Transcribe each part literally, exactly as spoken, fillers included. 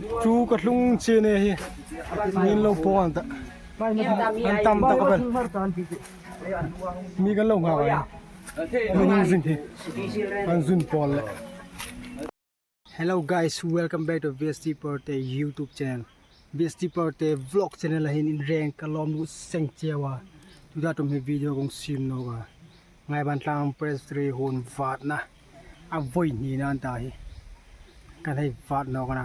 Chu ka tlung che ne hi. Min lo po an ta. An tam ta ka bel. Mi kan lo nga ka. Min hung zing hi. An zun pawl le. Hello guys, welcome back to V S T Perte YouTube channel. V S T Perte vlog channel a hin in reng ka lawm lut seng cheu a. Tuta ṭum hi video kong siem nawk a. Ngaiban Tlang Presbytery hun vatna. A voi hnina an ta hi. Kan hei vat nawk a na.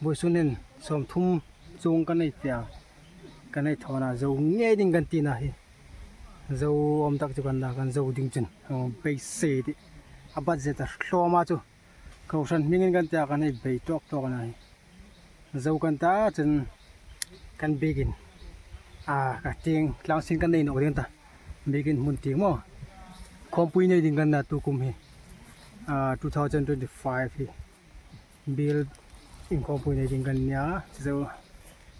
Voisun hin sawmthum chuong kan hei fe a. Kan hei thaw a na zo ngei ding kan ti a na hi. Zo awm tak chu kan la kan zo ding chun. Hang beisei ti. A budget a tlawm a chu. Kohran hmingin kan ti a kan hei bei tawk tawk a na hi. Zo kan ta chun kan biekin. A ka tieng tlangsin kan nei nawk ding ta. Biekin hmun tieng maw. Khawmpui nei ding kan na tu kum hi. A two thousand twenty-five hi. Biel inkhawmpui nei ding kan nia. Zo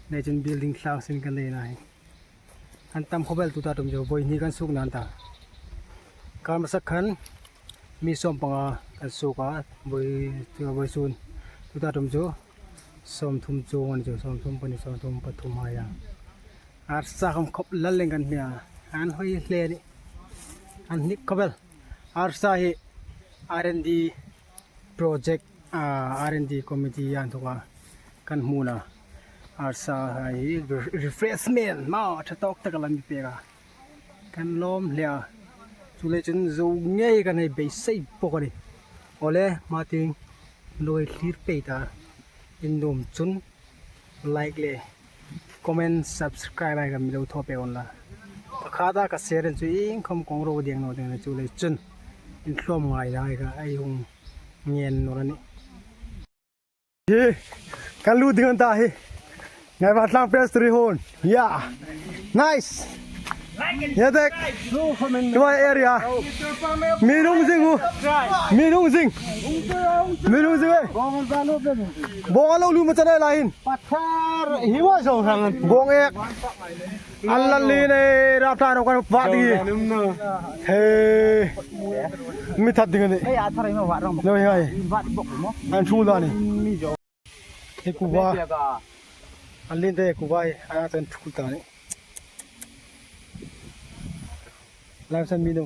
nei chun building tlangsin kan nei a na hi. An tam khawp el tuta ṭum chu voi hni kan sukna an ta. Kan hmasa khan mi sawmpanga kan suk a voi, voisun tuta ṭum chu sawmthum chuong an chu sawmthum pahni sawmthum pathum hai a. Arsa khawm khawp lal leng kan hmia. An hoi hle ni. An hnik khawp el. Arsa hi R and D project, a, R and D committee a inthoka kan hmu a na. Arsa hai refreshment maw ṭha tawk tak a la mi pek a. Kan lawm hle a. Chuleiin chun zo ngei kan hei beisei bawk a nih. Awle, hma tieng lo hei thlir pei ta. In nuom chun like le comment, subscribe hai kan mi lo thaw pek unla. Pakhat a ka share chu iengkhawm kong ro ding naw ding a na chuleiin chun. In tlawm ngai dai ka ei hung ngen naw a nih. Hi, kan lut ding an ta hi. Ngaiban Tlang Presbytery hun. Yeah. Nice. Yeah, dek. Hi area. Mi hung zing u. Mi hung zing. Mi hung zing e. Bawng lo lu ma chana la hin. Pathar hi wa zo sang. Bawng ek. An lal li nei rap ta ro kan vat ding. He. Mi that ding ni. Ei, a thar ei ma vat rong. No, hi ngai. Vat bok mo. An thu la ni. Mi zo. He kuva. An lin te kuva hi. A tan thu ta ni. Lam san mi no.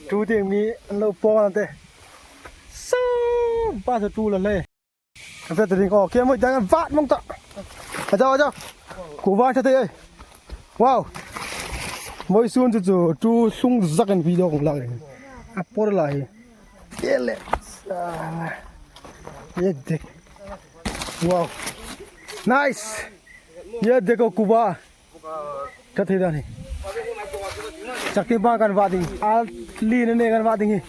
Tu ding mi an lo po an te. So, ba sa tu la le. An fe ta ding, aw, ke mo dang an vat mong ta. A jaw, a jaw. Kuva sa te ei. Wow. Voisun chu chu, tu sung zak an video kong lak ding. A por la hi. Ke le. Ah. Ye dek. Wow. Nice. Ye dek o kuva. Ka thei dan hi. Chak tieng pang kan vat ding. Al li ne ne kan vat ding hi.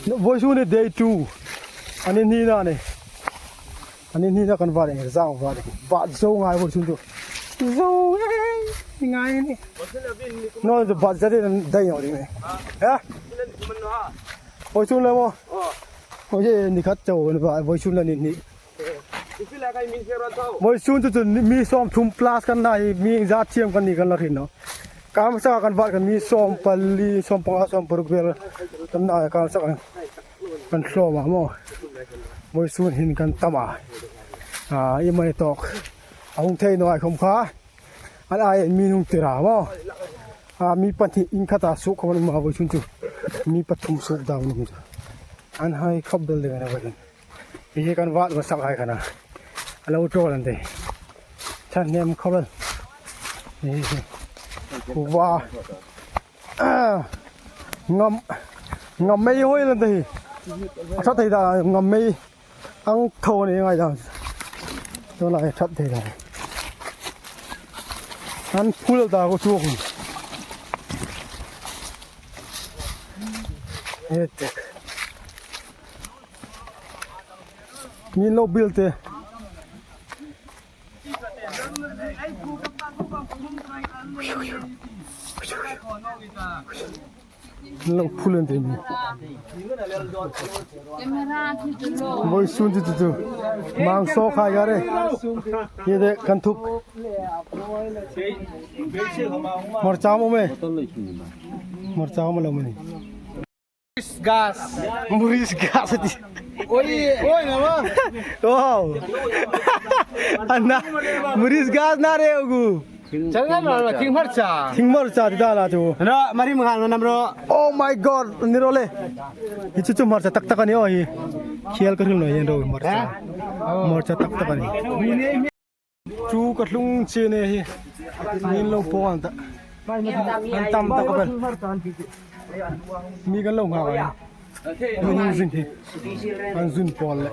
No, voisun ni day two. An ni na ni. An ni na kan vat ding. Zau vat ding. Vat zo ngai voisun tu. Zo ngai ni. No, vat za ding dai no ding ni. Ha? Voisun le mo. Oye, ni khat chau ni ba voisun le ni ni. Voisun chu chu mi sawmthum plus kan nei, mi za thiam kan ni kan la rin naw. Kan hmasa kan vat kan mi sawmpali, sawmpanga, sawmparuk vel kan nei, kan hmasa kan, kan tlawm a maw. Voisun hin kan tam a. A, i mai tawk. A hung thei naw ai khawm kha. An ai mi hung tir a maw. A, mi pahni in khata suk khawm an um a voisun chu. Mi pathum suk dam an um chu. An hai khawp bel ding a na vain. Hi hi kan vat masak hai khan a. A lo ṭawl an tih. Ṭha hnem khawp el. Hi hi. Kuva. Ah, ngam, ngam mei hoi lan tih hi. A ṭha thei ta ngam mei. Ang tho ni ngai dan. Ṭawl lai ṭhat thei ta. An phul ta ko chu. He tek. Min lo bil te. Lo phul an tih mi. Voisun chu chu chu. Mang so khai ga re. Ye de kan thuk. Mor cham um e. Mor cham lo mani. Gas. Muris gas ti. Oi, oi, mama. Wow. Anna, muris gas na re ugu. Changa na thing hmarcha. Thing hmarcha ti da la chu. Ro, mari mangal na nam ro. Oh my God, ni ro le. Hi chu chu hmarcha tak tak a ni o hi. Khial ka hril naw hi ro hmarcha. Hmarcha tak tak a ni. Chu ka tlung che ne hi. Min lo po an ta. An tam ta ka bel. Mi kan lo nga ka. Min zin hi. An zun pol le.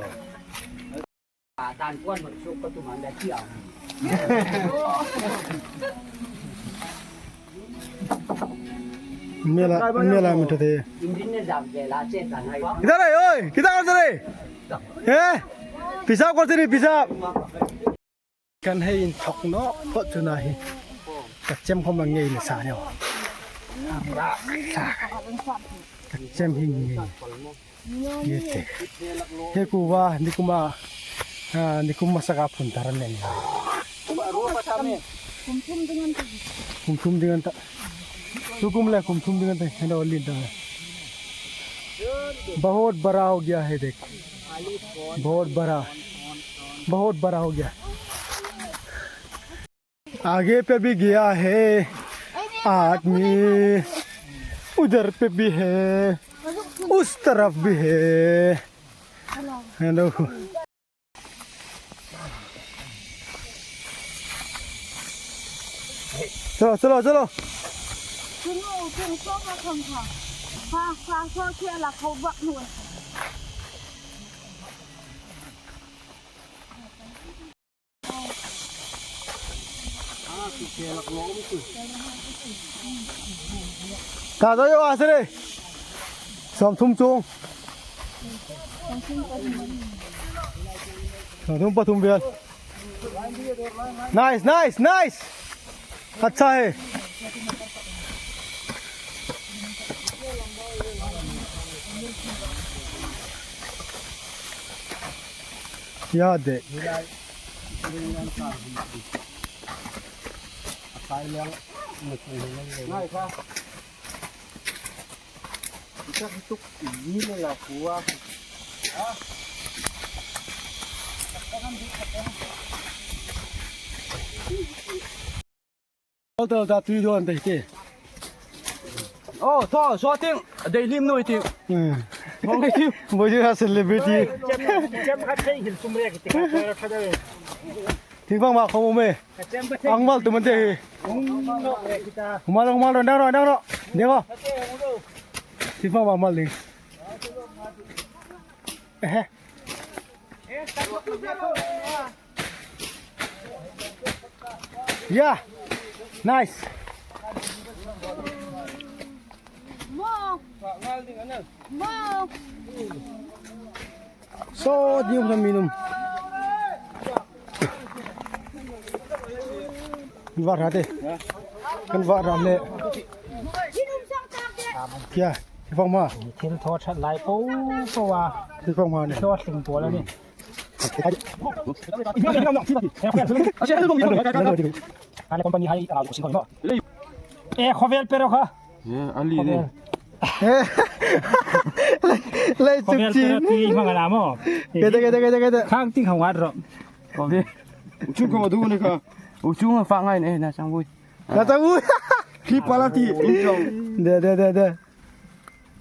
Mela, mela mi thate. Kidhar hai, oi, kidhar hai? He? Pisab kar tini, pisab. Kan hei inthok naw phawt chu na hi. Ka chem khom a ngei le sa neu. Ka chem hi ngei. Ngei te. He kuva, nikuma, ah, nikum masaka phun taran nen. Kum thum ding an ta. Tukum le kum thum ding an ta. Hei lo lin ta. बहुत बड़ा हो गया है देख। बहुत बड़ा। बहुत बड़ा हो गया। आगे पे भी गया है आदमी, उधर पे भी है, उस तरफ भी है। हेलो। चलो, चलो, चलो। Ta ta yo asere. Sawmthum chung. Sawmthum pathum vel. Nice, nice, nice. अच्छा है। याद है। Hotel ta tui don dai te. Oh, thaw, so ting, dei lim noi ting. Hmm. Mong dei ting. Bo ju ha celebrity. Chem, chem khat thei hin sum rek ti khat thei khat dei. Thing fang ma khom um e. Chem khat thei. Ang mal tu man te hi. Ung nok rek kita. Mal, mal, dang ro, dang ro. Dei ko. Thing fang ma mal ding. Eh. Yeah. Nice. Mo. Mo. So, dium na minum. Kan var hate. Kan var ram le. Kya? Thing fang ma. Thil thaw ṭhat lai po po a. Thing fang ma ne. Thaw tling po la ni. Ale company hai a ko sing ko mo. E khovel pero kha. Ye, ali ne. Lai lai chuk chi. Khovel pero ti mang ala mo. Kete, kete, kete, kete. Khang ti khang wat ro. Khovel. Chung ko du ne kha. U chung fa ngai ne na sang vui. Na ta vui. Khi pala ti, in chong. De, de, de, de.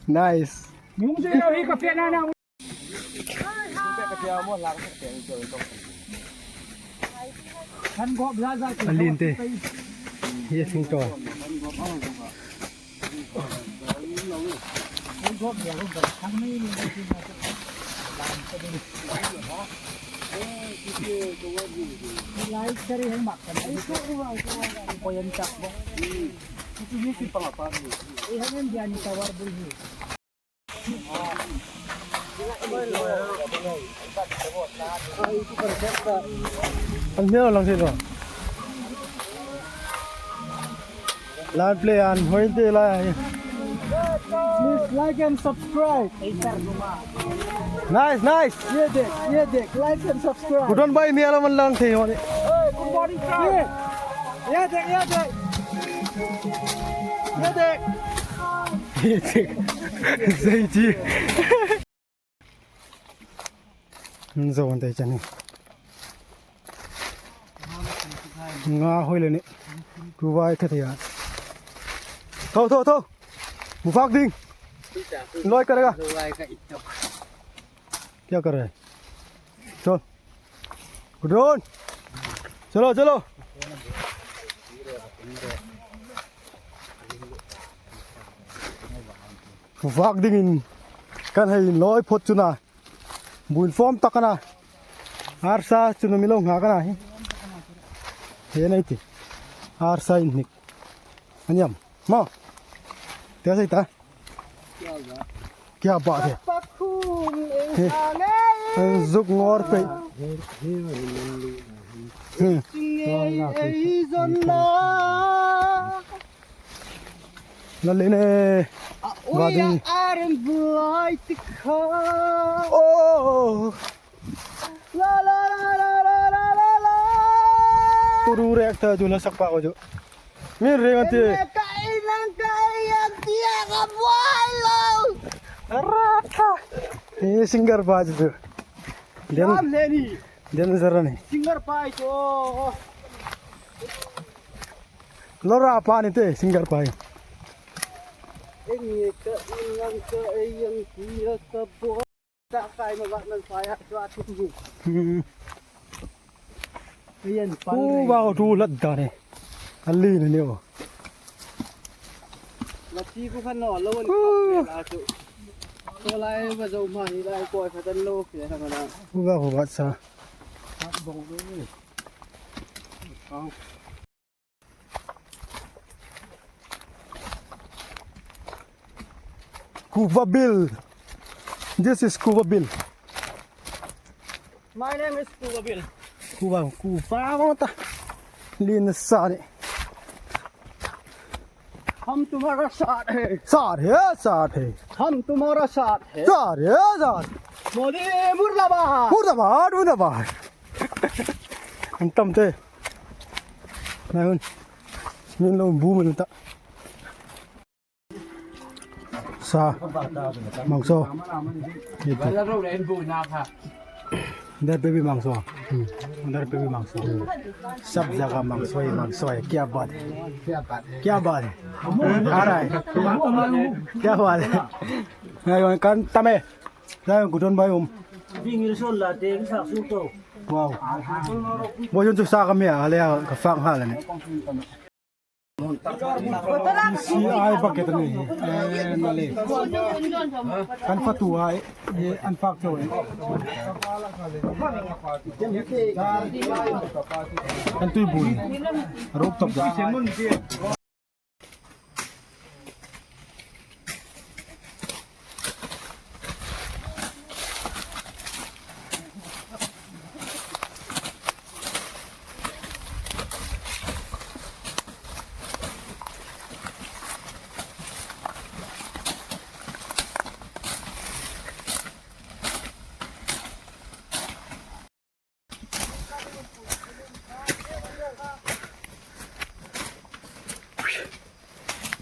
Nice. Nung se hi ka pe na na. Alin te. Ye sing to. An hmel lang thei lo. Lan play an hoi te lai. Please like and subscribe. Nice, nice. Ye dek, ye dek, like and subscribe. Kudon bai mi ala man lang thei honi. Hey, good morning, sir. Ye. Ye dek, ye dek. Ye dek. Ye dek. Zei chi. Zo an tei chani. Nga hoi le ni. Ku vai ka thei a. Tho, tho, tho. Mu fak ding. Loi ka ra ka. Kya kar rahe? Chal. Good on. Chalo, chalo. Fak dingin kan hei loi phot chu na. Buin fawm tak a na. Arsa chu na mi lo nghak a na hi. He nei ti. Arsa in hnik. Aniam. Mo. Te sai ta. Kya baat hai? He. An zuk ngor pei. He. La le ne. Ba ding. Oh. La, la, la. Turu rek ta ju la sak pa ko ju. Min ring ati. Kai nang kai ati ka buai lo. Rata. Ni singer pa ju. Den. Ram le ni. Den zara ni. Singer pa ko. Lora pa ni te singer pa. Eng ka in nang ka ei yang tia ka buai. Sa kai ma ba nan sa ya, sa tu tu. Hmm. Ayan, pan. Ku ba tu lat da ne. Ali ne o. La ti ku khan no, lo ni. Ku. Ko lai ba zo ma ni lai ko ka tan lo ke ha ma na. Ku ba ku ba sa. Kuva Bill. This is Kuva Bill. My name is Kuva Bill. Kuva, Kuva, what? Lin sari. हम तुम्हारा साथ है। साथ है, साथ है। हम तुम्हारा साथ है। साथ है, साथ। मोदी मुर्दाबाद। मुर्दाबाद, मुर्दाबाद। An tam te. Nai hun. Min lo bu min ta. Sa. Mangso. Ito. Dar baby mangso. Hmm. Dar baby mangso. Sab jaga mangso hai, mangso hai. Kya baat hai? Kya baat hai? Aa raha hai. Kya baat hai? Nai hun kan tam e. Nai hun kuton bai um. Wow. Bo yun chu sa ka mi a le ka fak ha le ne. Si ai bucket ni. Eh, na le. Kan fak tu ai. Eh, an fak tu ai. Kan tui bun. Roof top da.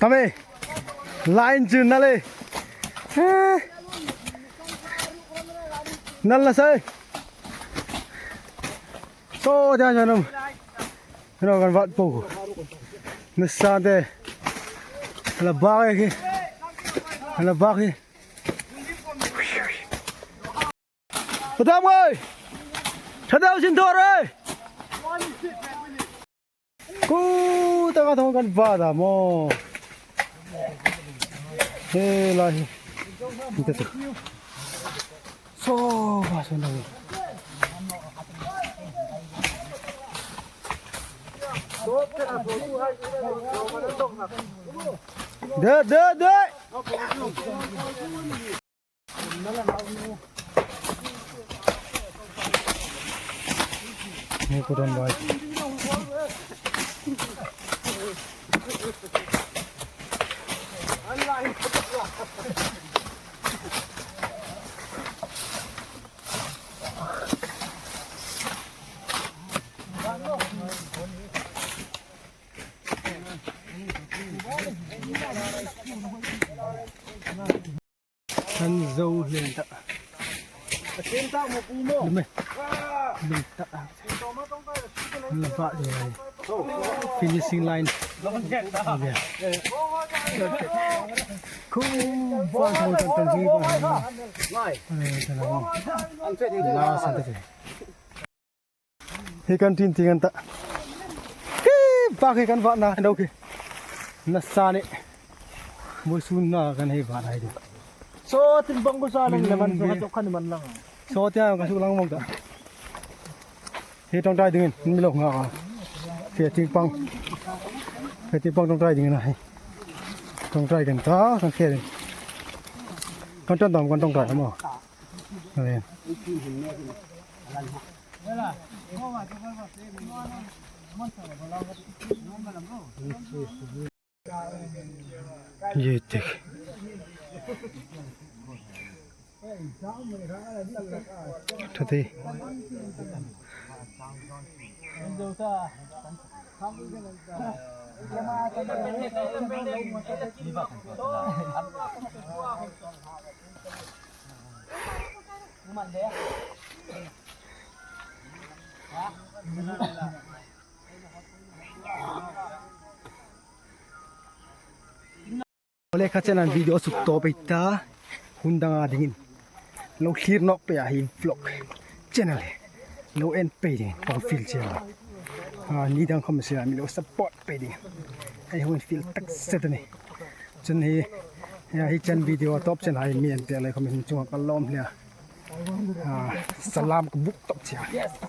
Tame. Line chu na le. Eh. Nal na sai. To ja ja nam. Hino kan vat po. Nisa te. La ba ki. La ba ki. Thadam ơi! Thadam xin thor ơi! Ku ta ka thong kan va da mo. He lai. Ni ta tu. So va so na. De, de, de. Ni ku don bai. An zo hlen ta. Lum e. Lum ta. An la va de. Finishing line. Khu va thong tan tan hi va. Last ta. Hi kan tin ti kan ta. Hi, pa khi kan va na, dau khi. Na sa ni. Mui sun na kan hei va na hi. So, tin bang ko sa lang le man, so ka chok khan man lang. So, tia ka su lang mong ta. Hi tong tai dingin, mi lo nga ka. Fe ting pang. Fe ting pang tong tai dingin na hi. Tong tai kan ta, kan fe ding. Kan tan dam kan tong tai mo. Amen. Ye tek. Thati. Ole kha channel video suk to pe ta, hun dang a dingin. Lo thlir nawk pe a hi vlog channel hi. Lo en pe ding, kong feel che. A, ni dang khom se a mi lo support pe ding. Ai hun feel tak se ta ni. Chun hi, ya hi chan video top chen hai mi en pe lai khom hin chung ka lom le. A, salam ka buk top che.